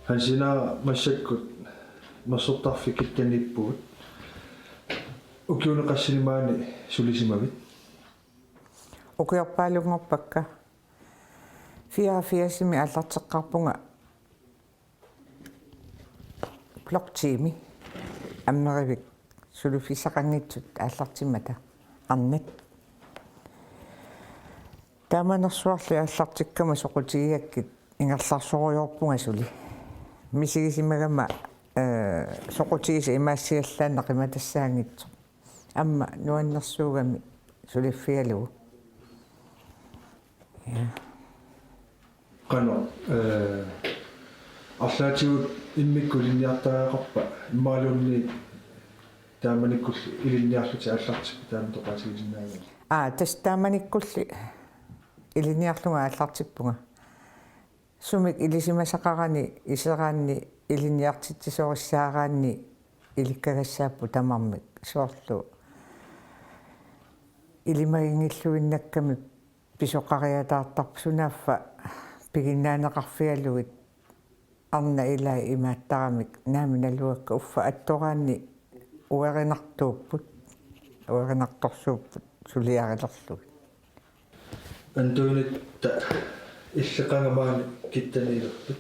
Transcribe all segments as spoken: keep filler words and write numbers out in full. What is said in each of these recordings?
Hansina, massakkut Mersortarfik Kittaniippugut. Ukiuni qassini maani sulisimavit? Ukiorpaalunngorpakka. Fireogfirsimi aallarteqqaarpunga bloktiimi Ammerivik suliffissaqanngitsut aallartimmata arnat. Taamanersuarli aallartikkama soqutigigakkit ingerlarsorujoorpunga suli. Misigisimagama, eh, soqutigisaq imaassiallaannaq qimatassaanngitsoq. Aamma nuannersuugami suliffigalugu. Ja. Qanoq, eh, arlaatigut immikkut ilinniartariaqarpa, imaluunniit taamanikkulli ilinniarlutit aallartippit taama toqaatigisinnaagami? Aa, tassa taamanikkulli ilinniarlunga aallartippunga. Sumik ilisimasaqarani, iseraanni, ilinniartitsisorissaaraanni ilikkagassaapput tamarmik, soorlu ilimaginngilluinnakkamik pisoqariataartarput, sunaaffa piginnaaneqarfigalugit arnat ilaat imaattaramik naamik naluakka, uffa attoraanni uerinartuupput, uerinartorsuupput suliarilerlugit. Antoinette, illit qanga maani Kittaniilerpit?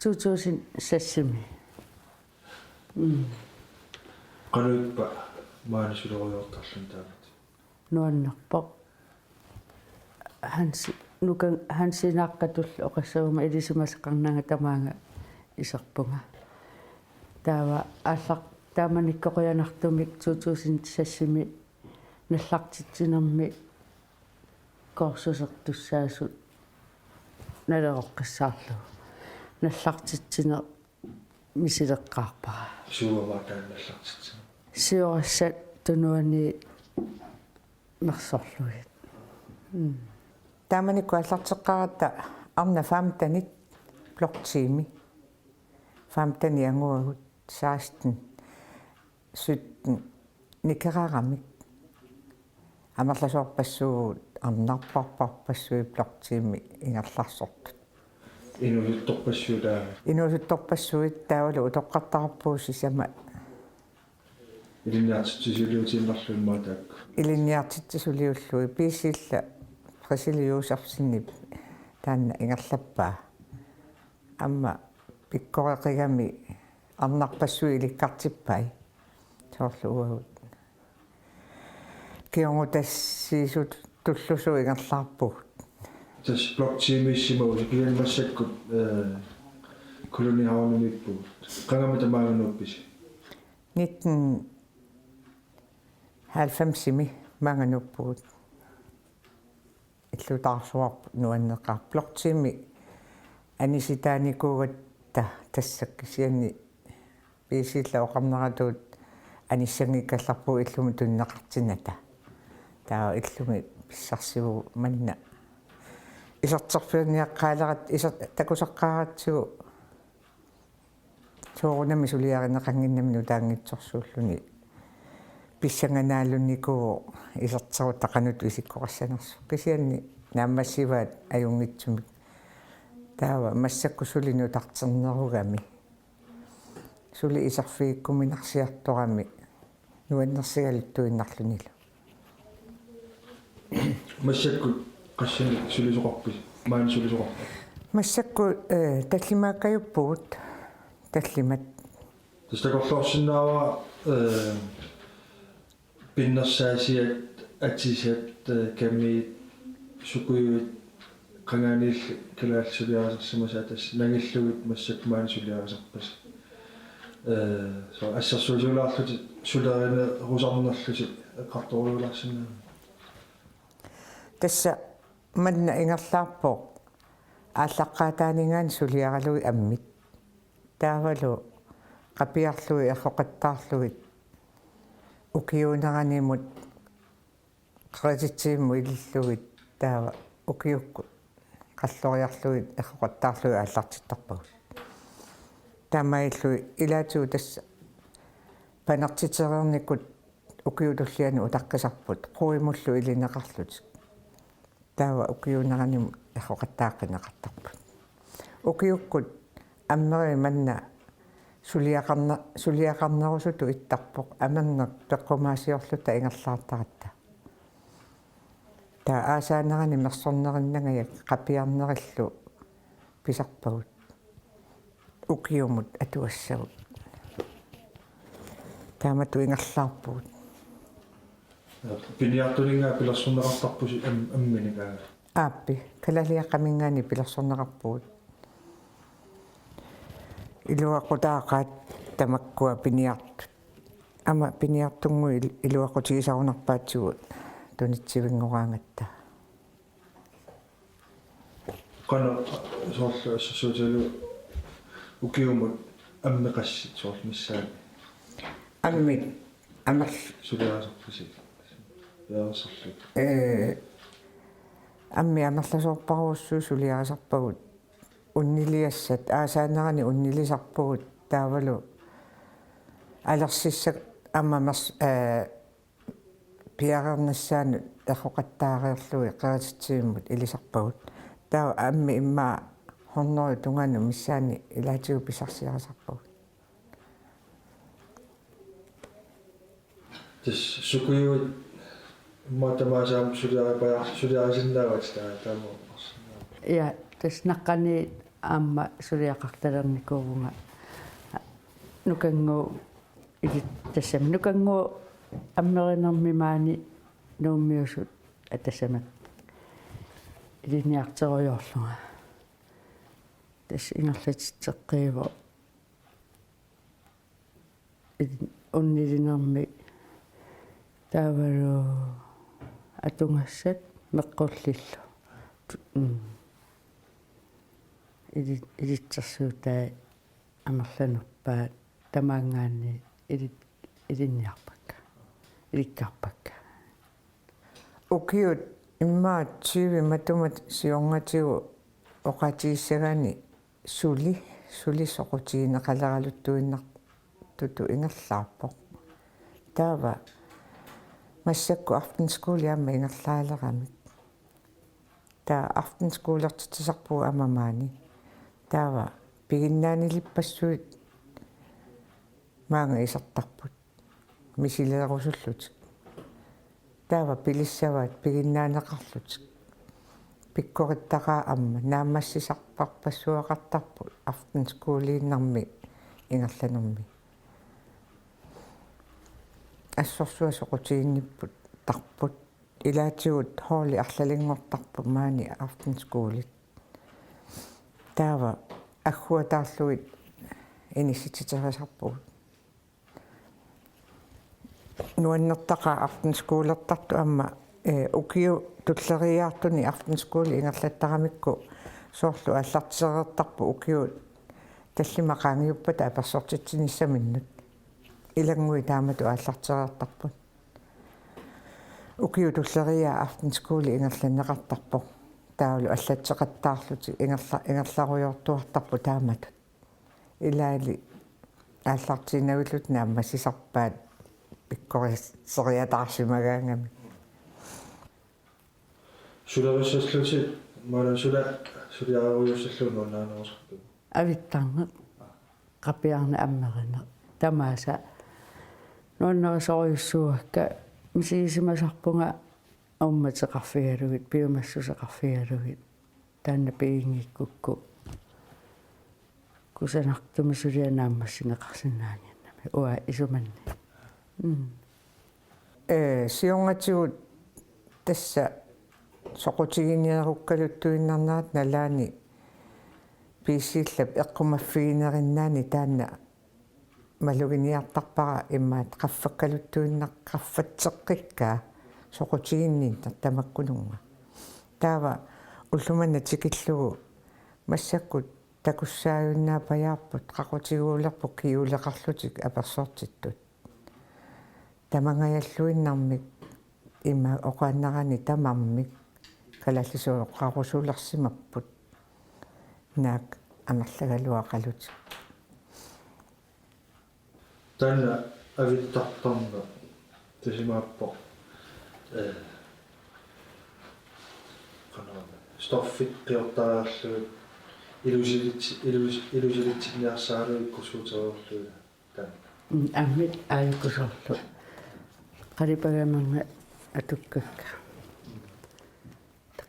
To tusind seksimi. Mm. Qanoq ippa maani sulerujoortarluni taamatut? Nuannerpoq. Hansi-, nukan-, Hansinaaqqatullu oqassaguma ilisimasaqarnanga tamaanga iserpunga. Taava aallaq taamanikkut qujanartumik to tusind seksimi nallartitsinermi kursusertussaasut naleroqqissaarlugu. Nallartitsineq misileqqaarpara. Suuga taanna nallartitsineq? Siorassaat tunuani mersorlugit. Mm. Taamanikkut aallarteqqaaratta arnat femtenit bloktiimi. Femtenit anguagut, seksten, sytten nikeraramik. Amerlasoorpassuit, arnarparparpassuit bloktiimi ingerlarsortut. Inuusuttorpassuit taava? Inuusuttorpassuit taavalu utoqqartarpugut sisamat. Ilinniartitsisuliutiinnarlugit immaqa taakku? Ilinniartitsisuliullugit, P C-lla Priscilla Josefsenip taanna ingerlappaa. Aamma pikkoreqigami arnarpassuit ilikkartippai. Soorlu uagut kingornutassiisutullusuut ingerlaarpugut. Tassa bloktiimiissimavit, kisianni massakkut, eh, Kolonihavnimiippugut. Qangami tamaanga nuuppisi? Nitten halvfemsimi maanga nuuppugut. Illuutaarsuarput nuanneqaaq. Bloktiimi anisitaanikuugatta tassa, kisianni P C-lla oqarneratut anissanngikkallarpugut illumut tunineqartinnata. Taava illumi pissarsivugut manna. Iserterfeerniaqqaalerat-, iser-, takusaqqaaratsigu soorunami suliarineqannginnami nutaanngitsorsuulluni pissanganaalunikuuvoq iserterutta qanoq isikkoqassanersoq. Kisianni naammassivaat ajunngitsumik. Taava massakkut suli nutarternerugami, suli iserfigikkuminarsiartorami nuannersigaluttuinnarlunilu. Massakkut qassinik sulisoqarpisi? Maani sulisoqarpa? Massakkut, eh, tallimaakkajuppugut. Tallimat. Tassa takorloorsinnaavara, eh, pinnersaasiat, atisat, eh, kamiit, sukujuit, qangaaniilli kalaallit suliarisarsimasaat tassa nangillugit massakkut maani suliarisarpasi. Eh, soorlu assersuisulaarlutit sulerinerusarnerlusi eqqartorujulaarsinnaammat. Tassa manna ingerlaarpoq aallaqqaataaninngaanniit suliaralugit ammit. Taavalu qapiarlugit erroqattaarlugit ukiuuneranimut qerititsivimmut ilillugit, taava ukiukkut qalloriarlugit erroqattaarlugit aallartittarpagut. Taamaalillugit ilaatigut tassa panertitereernikut ukiut tulliani utaqqisarput, quimullu ilineqarlutik. Taava ukiuuneranimut erroqattaaqqinneqartarput. Ukiukkut Ammeri manna suliaqarne-, suliaqarnerusutut ittarpoq, amerneq peqqumaasiorluta ingerlaartaratta. Taava aasaanerani mersornerinnangajak qapiarnerillu pisarpagut. Ukiumut atuassagut. Taamatut ingerlaarpugut. Piniartuninngaanniit pilersorneqartarpusi am-, amminik aamma? Aappi, Kalaallit Aqqaminngaanniit pilersorneqarpugut. Iluaqutaaqaat tamakkua piniartut. Aamma piniartunngui il-, iluaqutigisarunarpaatigut tunitsivinngoraangatta. Qanoq soorlu assersuutigalugu ukiumut ammeqassit soorlu missaani? Ammit amerl-, suliarisarpisi? Suliarisarlu. Ee, ammit amerlasoorparujussuit suliarisarpagut. Unniliassat aasaanerani unnilisarpugut taavalu alersissat aamma mers-, ee, piareernissaanut erroqattaareerlugit qerititsivimmut ilisarpagut. Taava ammit immaqa hundrede tungaanut missaanni ilaatigut pisarsiarisarpagut. Tassa sukujuit immaqa tamaasa aamma suliaripajar-, suliarisinnaavat taava taama. Ja, tassa naqqaniit aamma suliaqartalernikuuvunga. Nukannguup Ilit-, tassami nukannguup ammerinermi maani Nuummiusut, aa, tassami ilinniarterujoorlunga. Tassa ingerlatitseqqiivoq. Ilit-, unnilinermi taavalu atugassat meqqullillu. Mm. Ilit-, ilitsersuutai amerlanerpaat tamaanngaanniit ilit-, ilinniarpakka. Ilikkarpakka. Ukiut immaqa tyve matuma siornatigut oqaatigissagaanni suli, suli soqutigineqaleraluttuinnartutut ingerlaarpoq. Taava massakkut aftenskole aamma ingerlaaleramik. Taava aftenskolertitsisarpugut aamma maani. Taava piginnaanilippassuit maanga isertarput misileerusullutik. Taava pilissavaat piginnaaneqarlutik. Pikkorittaqaaq aamma naammassisarparpassuaqartarput aftenskoleinnermi ingerlanermi. Assorsuaq soqutiginnipput tarput. Ilaatigut holdi arlalinngortarput maani aftenskolit. Taava agguataarlugit inissititerisarpugut. Nuannertaqaaq aftenskolertartut aamma, ee, ukiut tulleriiaartuni aftenskole ingerlattaramikku soorlu aallartereertarput ukiut tallimat qaangiuppata apersortitsinissaminnut. Ilannguit taamatut aallartereertarput. Ukiut tulleriiaat aftenskole ingerlanneqartarpoq. Taavalu allatseqattaarlutik ingerla-, ingerlarujoortuartarput taamatut. Ilaali aallartiinnavillutik naammassisarpaat pikkoriseriataarsimagaangamik. Sulerissallutit, maanna sula-, suliarerujussallugu nuannarinerusarpiuk? Avittarneq, qapiarneq ammerineq. Tamaasa nuannarisorujussuuakka, misigisimasarpunga uummateqarfigalugit, piumassuseqarfigalugit. Taanna piginngikkukku kusanartumik suliaq naammassineqarsinnaannginnami uanga isumanni. Mm. Ee, siornatigut tassa soqutigineerukkaluttuinnarnerat nalaani P C-llap eqqumaffiginerinnaani taanna maluginiartarpara imaattoq qaffakkaluttuinnaq-, qaffatseqqikkaa soqutiginninneq tamakkununnga. Taava ullumimut tikillugu massakkut takussaajunnaappajaarput qaqutiguulerput kingulleqarlutik apersortittut. Tamangajalluinnarmik ima oqaannarani tamarmik kalaallisuuqqarusulersimapput naak amerlagaluaqalutik. Taanna avittartarneq tassa imaappoq, ee, qanoq stoffit qiortariarlugit Ilusilit-, ilus-, ilusilitsinniarsaraluit ikkussuutereerlugit taanna. Mm, ammit aajuku soorlu. Qalipaanermi atukkakka.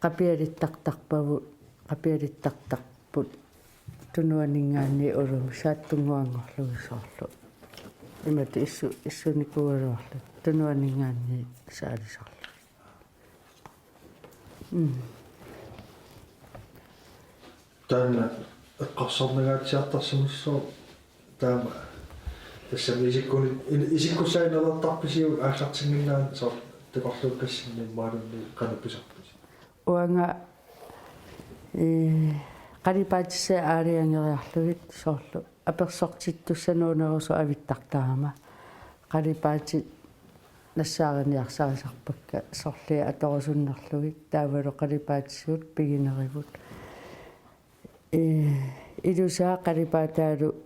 Qapialittartarpavut, qapialittartarput tunuaninngaanniit ulumi saattunnguanngorlugit soorlu. Imatut issu-, issunikuugaluarlugit tunuaninngaanniit saalisarlugit. Mm. Taanna eqqarsarnangaatsiartarsimassooq taama tassami isikkuni-, in-, isikkussaannalertarpisiuk aallartinnginnaanni soorlu takorluukkassinnit imaluunniit qanoq pisarpisi? Uanga, ee, qalipaatissai aalajangeriarlugit soorlu apersortittussannut unerusoq avittartarama. Qalipaatit nassaariniarsarisarpakka sorliit atorusunnerlugit taavalu qalipaatisuut piginerivut. Ee, ilusaa qalipaataalu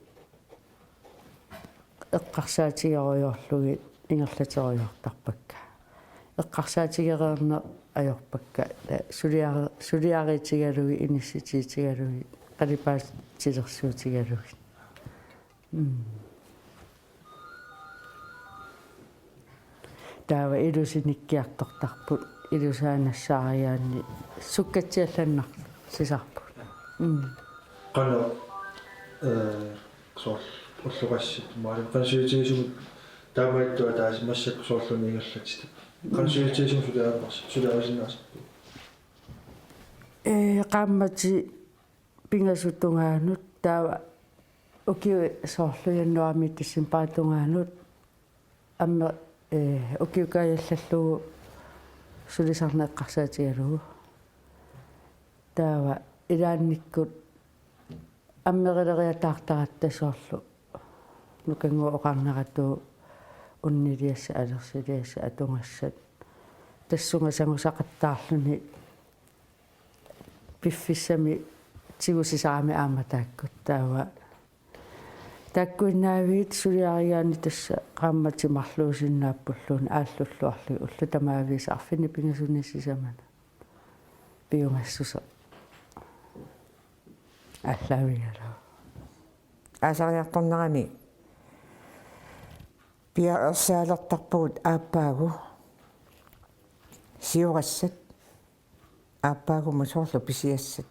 eqqarsaatigerujoorlugit ingerlaterujoortarpakka. Eqqarsaatigereerneq ajorpakka. Ta-, suliare-, suliariitigalugit inissitiitigalugit qalipaatilersuutigalugit. Mm. Taava ilusinikkiartortarput ilusaa nassaarigaanni sukkatsiallannarsisarput. Mm. Qanoq, ee, soorlu ulloqassit maali qansiutigisumut taamaattua taasimassakkut soorlumi ingerlatitut. Qansiutigisumut suliarinersi-, suliarisinnaasapput. Ee, qaammatit pingasut tungaanut taava ukiut soorlu januaarimi decembarip tungaanut ammit, ee, ukiukaajallallugu sulisarneq eqqarsaatigalugu. Taava ilaannikkut ammerileriataartaratta soorlu nukannguup oqarneratuut unniliassat, alersiliassat, atugassat. Tassunga sangusaqattaarluni piffissami tigusisarami aamma taakkua taava. Taakkuinnaviit suliarigaanni tassa qaammatit marluusinnaappulluunniit aallulluarlugit ullut tamaviisa arfineq-pingasunit sisamanut piumassuseq aallaavigalugu. Aasariartornerani piareersaalertarpugut aappaagu siorassat, aappaagumut soorlu pisiassat,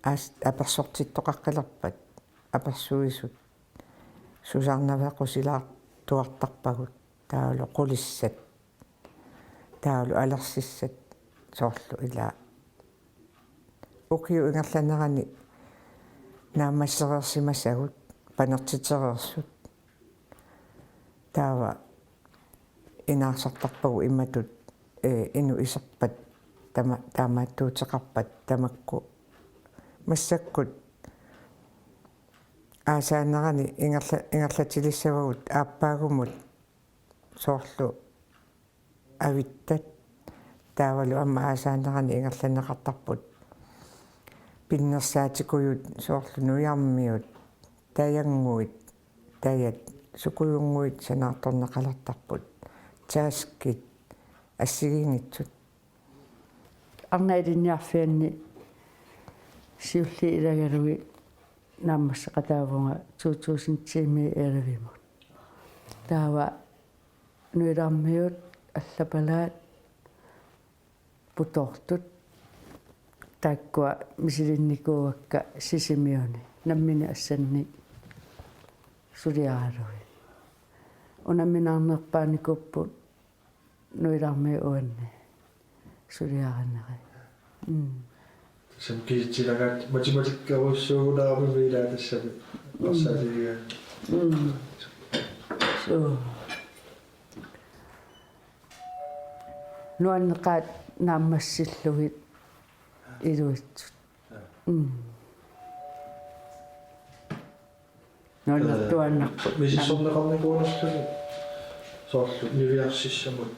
aas-, apersortittoqaqqilerpat, apersuisut susarnavequsilaartuartarpagut, taavalu qulissat, taavalu alersissat, soorlu ilaa ukiup ingerlanerani naammassereersimasagut, panertitereersut. Taava inaarsartarpagut imatut, ee, inuk iserpat tama-, taamaattuuteqarpat tamakku. Massakkut aasaanerani ingerla-, ingerlatilissavagut aappaagumut soorlu avittat, taavalu aamma aasaanerani ingerlanneqartarput pinnersaatikujut, soorlu nujarmiut, tajannguit, tajat, sukujunnguit sanaartorneqalertarput, taskit, assigiinngitsut. Arnat ilinniarfianni siulliit ilagalugit naammasseqataavunga to tusind ti-mi elleve-mut. Taava nuilarmiut, allapalaat, putoortut, taakkua misilinnikuuakka Sisimiuni nammineq assannik suliaralugit. Unamminarnerpaanikuupput nuilarmiut uanni suliarinerit. Mm. Tassami kisitsilagaat matematikkerujussuugunarami ilaa tassami. Mm. Eqqarsaatigigaanni. Mm. Suu. Nuanneqaat naammassillugit iluitsut. Mm. Nuannertuaannarput. Ee, misissorneqarnikuunerluni soorlu niviarsissamut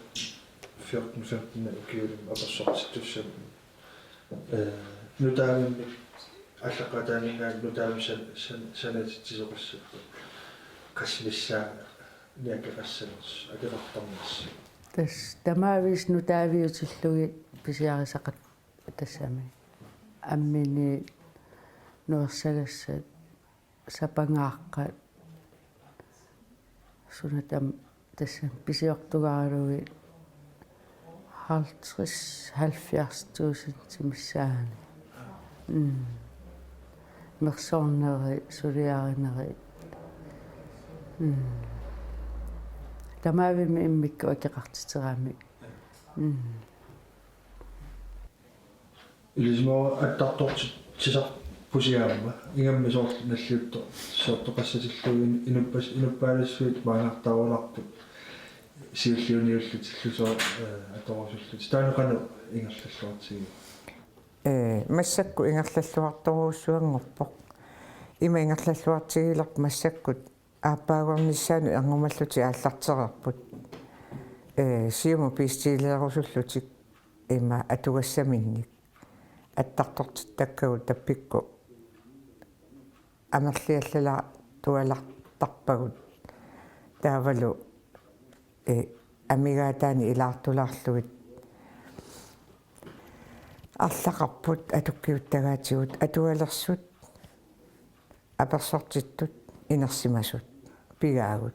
fjorten femten ukiulimmi apersortittussamut. Ee, nutaavimmik aallaqqaataaninngaanniit nutaavik san-, san-, sanatitsisoqassapput. Qassit missaat niakkeqassanersut, akeqartarnersut. Tassa tamaviisa nutaaviutillugit pisiarisaqat-, tassami. Amminiit nuersagassat, sapangaaqqat, sunat aamma tassani pisiortugaralugit halvtreds, halvfjerds tusind missaani. Mm. Mersorneri, suliarineri. Mm. Tamaavimmik immikkut akeqartiteramik. Mm. Ilisimavarput attartortitsisarpusi aamma. Ingammik soorlu nalliuttoq, soorlu qassatillugu inuppas-, inuppaalussuit maangartaarularput. Siulliuniullutillu soorlu, eh, atorusullutit. Taanna qanoq ingerlalluartigiuk? Ee, massakkut ingerlalluartorujussuanngorpoq. Ima ingerlalluartigilerpoq massakkut aappaagunissaanut erngumallutik aallartereerput. Ee, siumut pistiileerusullutik ima atugassaminnik. Attartortittakkagut tappikkut amerliallalaartualartarpagut. Taavalu, ee, amigaataani ilaartulaarlugit arlaqarput atukkiuttagaatigut atualersut, apersortittut, inersimasut pigaagut.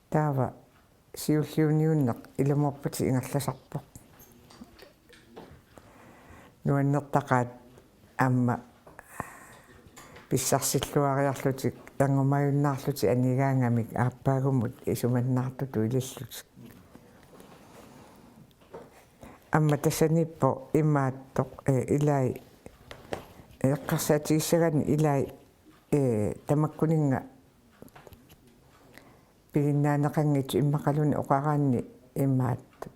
Taava siulliuniunneq ilumoorputit ingerlasarpoq. Nuannertaqaat aamma pissarsilluariarlutik erngumaajunnaarlutik anigaangamik aappaagumut isumannaartutut ilillutik. Aamma tassaniippoq imaattoq, ee, ilai, ee, eqqarsaatigissagaanni ilai, ee, tamakkuninnga piginnaaneqanngitsut immaqaluunniit oqaraanni imaattoq.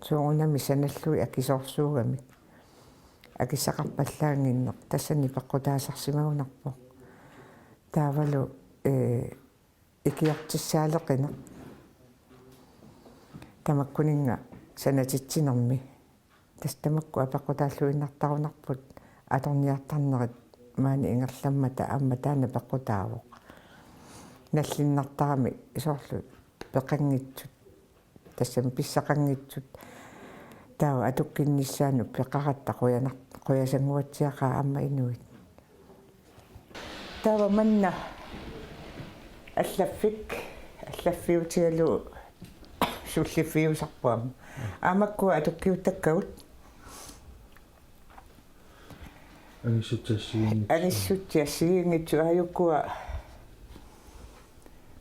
Soorunami sanallugit akisoorsuugamik. Akissaqarpallaannginneq tassani peqqutaasarsimagunarpoq. Taavalu, ee, ikiortissaaleqineq. Tamakkuninnga sanatitsinermi. Tassa tamakku apeqqutaalluinnartarunarput atorniartarnerit maani ingerlammata aamma taanna peqqutaavoq. Nallinnartarami soorlu peqanngitsut. Tassami pissaqanngitsut. Taava atukkinnissaanut peqaratta qujanar-, qujasannguatsiaqaat aamma inuit. Taava manna allaffik, allaffiutigalugu sulliffiusarpoq aamma. Aamma makkua atukkiuttakkagut. Angissutsit assigiinngitsut. Angissutsit assigiinngitsut aajukkua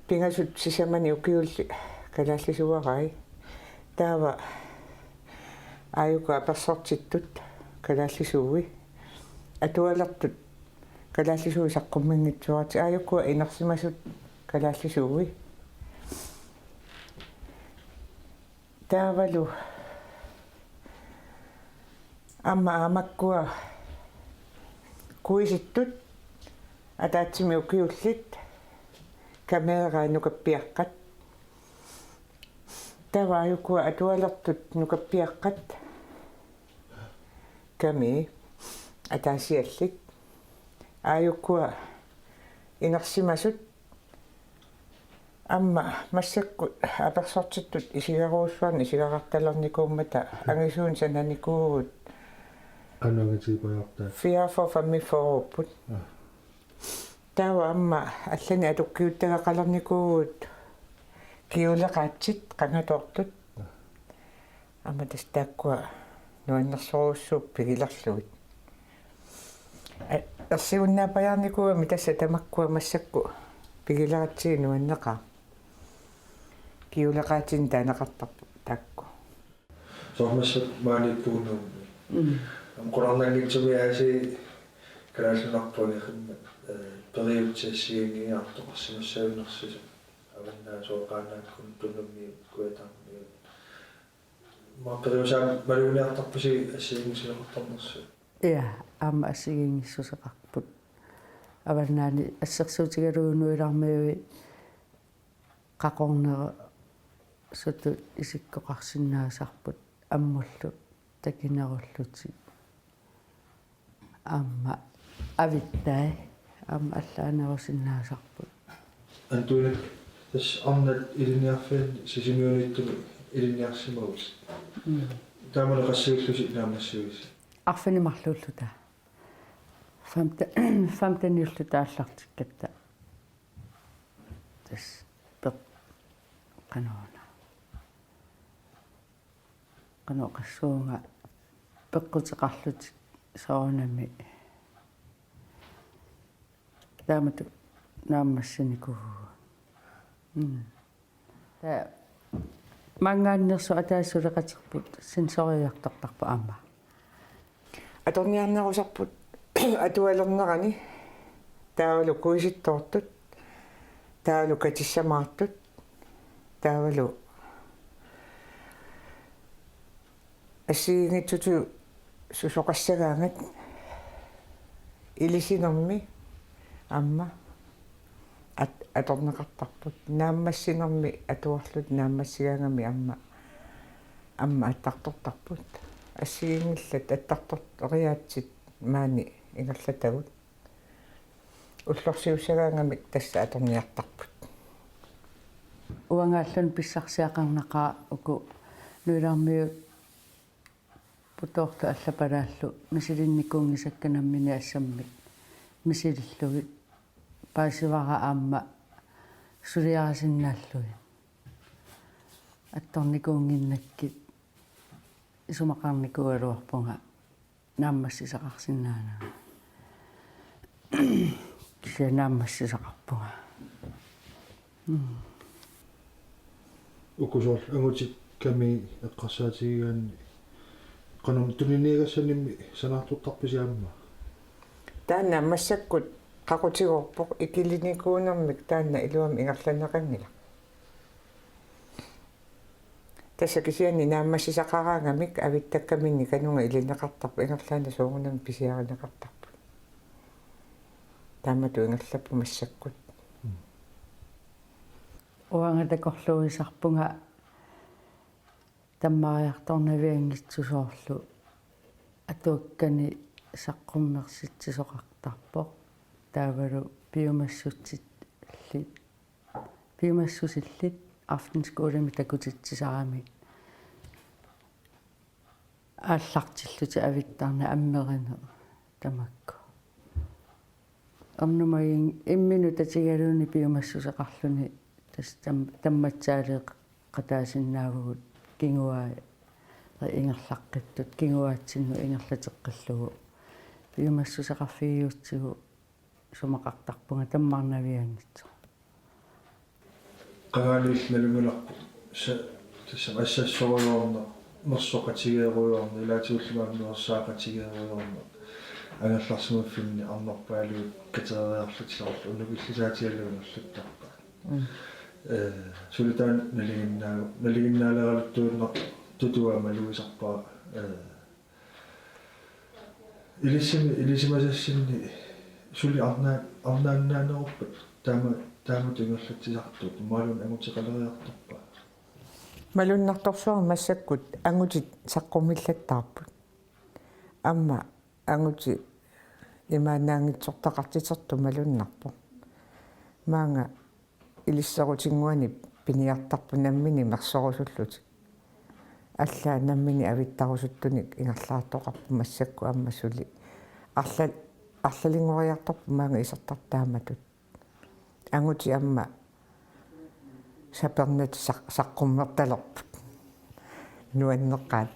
pingasut sisamani ukiullit kalaallisuuarai. Taava aajuku apersortittut kalaallisuui. Atualertut kalaallisuui saqqummiunngitsoortut aajukkua inersimasut kalaallisuui. Taavalu aamma aamma makkua kuisittut ataatsimik ukiullit kameeraat nukappiaqqat. Taava aajukkua atualertut nukappiaqqat. Kami ataasiallit. Aajukkua inersimasut aamma massakkut apersortittut isigerujussuarnik isigarartalernikuummata angisuunik sananikuuvugut. Qanoq angitigipajaartaat? Fireogfyrre femogfyrreupput. Aa. Taava aamma allanik atukkiuttagaqalernikuuvugut kjoleqaatsit qangatoortut. Aa. Aamma tassa taakkua nuannersorujussuupput pigilerlugit. A-, ersigunnaappajaarnikuugami tassa tamakkua massakkut pigileratsigit nuanneqaaq. Kjoleqaatsinik taaneqartarput taakku. Soorlu massakkut maaniippugut Nuummi. Mm. Aamma qularnanngitsumik aasiit Kalaallit Nunaat qimmat, eh, periutsit assigiinngitsut artoqarsimassagunarsisoq. Avannaata Soqaannaakkut, Tunumiut, Kujataamiut. Aamma periusaat maluginiartarpisi assigiinngissuseqartarnersut? Ja, aamma assigiinngissuseqarput. Avannaani assersuutigalugu Nuilaarmiui qaqornerusutut isikkoqarsinnaasarput ammullu takinerullutik. Aamma avittai aamma allaanerusinnaasarput. Antuunik tassa arnat ilinniarfianni Sisimiuniittumik ilinniarsimavusi. Mm. Taamani qassiullusi naammassivisi? Arfineq-marluulluta. femten femteniulluta aallartikkatta. Tassa peq-, qanoq una. Qanoq oqassuunga, peqquteqarlutik soorunami. Taamatut naammassinikuuvugut. Mm. Taava maanngaanneersoq ataaseq suleqaterput sensoriartortarpoq aamma. Atorniarnerusarput atualernerani, taavalu kuisittoortut, taavalu katissamaartut, taavalu assigiinngitsutigut susoqassagaangat ilisinermi aamma at-, atorneqartarput. Naammassinermi atuarlutik naammassigaangamik aamma, aamma attartortarput. Assigiinngillat attartor-, oriaatsit maani ingerlatagut. Ullorsiussagaangamik tassa atorniartarput. Uangaalluni pissarsiaqarnaqaaq uku nuilarmiut putoortut allapalaallu misilinnikuunngisakka nammineq assammik misilillugit, paasivara aamma suliarisinnaallugit. Attornikuunnginnakkit isumaqarnikuugaluarpunga naammassisaqarsinnaananga. Kisianni naammassisaqarpunga. Mm. Uku soorlu angutikkami eqqarsaatigigaanni qanormi tuniniagassanimmi sanaartortarpisi aamma? Taanna massakkut qaqutigoorpoq, ikilinikuunermik taanna iluamik ingerlanneqanngilaq. Tassa kisianni naammassisaqaraangamik avittakkaminnik kanunga ilineqartarpoq, ingerlaannaq soorunami pisiarineqartarput. Taamatut ingerlappoq massakkut. Uanga takorluuisarpunga tammariartornavianngitsoq soorlu atuakkani saqqummersitsisoqartarpoq. Taavalu piumassutsillit, piumassusillit aftenskolemi takutitsisarami aallartillutik avittarneq, ammerineq tamakku. Ernumaginngilara imminut tatigalugu piumassuseqarluni tassa tam-, tammatsaaleeqataasinnaavugut, kinguaat ingerlaqqittut, kinguaatsinnut ingerlateqqillugu. Piumassuseqarfigiutsigu isumaqartarpunga tammarnavianngitsoq. Qangaaniilli nalunngilarput sa-, tassami assassorujoorneq, nersoqatigeerujoorneq, ilaatigullu aamma nuersaaqatigeerujoorneq, angerlarsimaffinni arnarpaaluit katereeriarlutik soorlu unukillisaatigalugit ingerlattarpaat. Mm. Ee, suli taanna nalinginnaa-, nalinginnaaleraluttuinnartutut aamma malugisarpara, ee, Ilissimi-, ilisimasassinni suli arnaa-, arnaannaaneruppat taama-, taamatut ingerlatsisartut imaluunniit anguteqaleriartorpa? Malunnartorsuarmik massakkut angutit saqqummillattaarput. Aamma angutit imaannaanngitsortaqartitertut malunnarpoq. Maanga ilisserutinnguanik piniartarput nammineq mersorusullutik. Allaat nammineq avittarusuttunik ingerlaartoqarpoq massakkut aamma suli. Arla-, arlalinngoriartorpoq maanga isertartut taamatut. Angutit aamma sapernatik saq-, saqqummertalerput. Nuanneqaat.